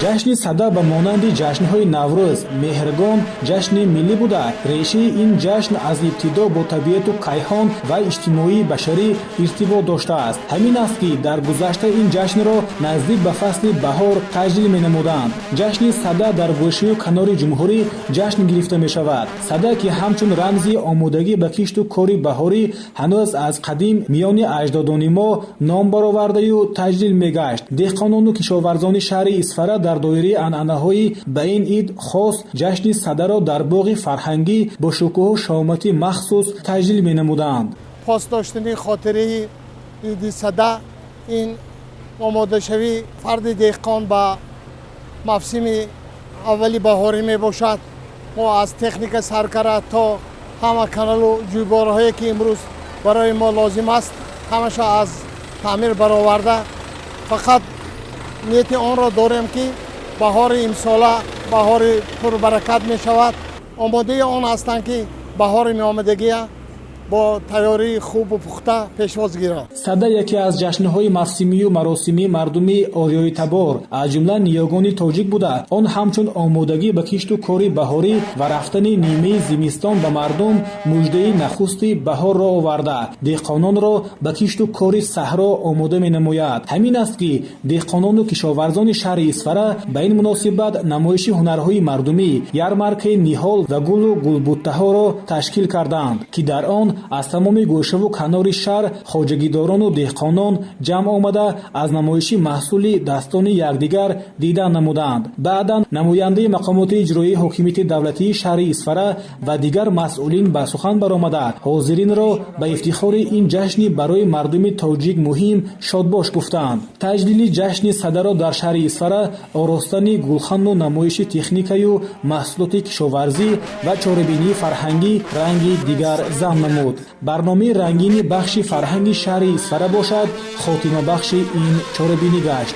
Ҷашни Сада ба монанди ҷашнҳои Наврӯз, Меҳргон ҷашни миллӣ буда, решаи ин ҷашн аз ибтидо бо табиату кайҳон ва иҷтимоии башарӣ иртибот доштааст. Ҳамин аст, ки дар гузашта ин ҷашнро наздик ба фасли баҳор таҷлил менамуданд. Ҷашни Сада дар гӯшаю канори ҷумҳурӣ ҷашн гирифта мешавад. Сада, ки ҳамчун рамзи омодагӣ ба кишту кори баҳорӣ ҳанӯз аз қадим миёни аҷдодони мо ном баровардаю таҷлил мегашт, деҳқонону кишоварзони шаҳри Исфара дар доираи анъанаҳои ба ин ид хос ҷашни Садаро дар боғи фарҳангӣ бо шукӯҳу шаҳомати махсус таҷлил менамуданд. Пос доштани хотираи иди Сада, ин омодашавии фарди деҳқон ба мавсими аввали баҳорӣ мебошад. Мо аз техника сар карда то ҳама каналу ҷӯйборҳое, ки имрӯз барои мо лозим аст, ҳамаша аз таъмир бароварда, фақат нияти онро дорем, ки баҳори имсола баҳори пурбаракат мешавад. Омодаи он ҳастанд, ки баҳори меомадагия бо тайёрии хубу пухта пешвоз гиранд. Сада яке аз ҷашнҳои мавсимию маросимии мардуми ориёитабор, аз ҷумла ниёгони тоҷик буда, он ҳамчун омодагӣ ба кишту кори баҳорӣ ва рафтани нимаи зимистон ба мардум муждаи нахусти баҳорро оварда, деҳқононро ба кишту кори саҳро омода менамояд. Ҳамин аст, ки деҳқонону кишоварзони шаҳри Исфара ба ин муносибат намоиши ҳунарҳои мардумӣ, ярмаркаи ниҳол ва гулу гулбуттаҳоро ташкил карданд, ки дар он аз тамоми гӯшаву канори шаҳр хоҷагидорону деҳқонон ҷамъ омада, аз намоиши маҳсули дастони якдигар дидан намуданд. Баъдан намояндаи мақомоти иҷроии ҳокимияти давлатии шаҳри Исфара ва дигар масъулин ба сухан баромада, ҳозиринро ба ифтихори ин ҷашни барои мардуми тоҷик муҳим шодбош гуфтанд. Таҷлили ҷашни Садаро дар шаҳри Исфара оростани гулхану намоиши техникаю маҳсулоти кишоварзӣ ва чорабинии фарҳангӣ ранги дигар зам намуд. Барномаи рангини бахши фарҳанги шаҳри Исфара бошад, хотимабахши ин чорабинӣ гашт.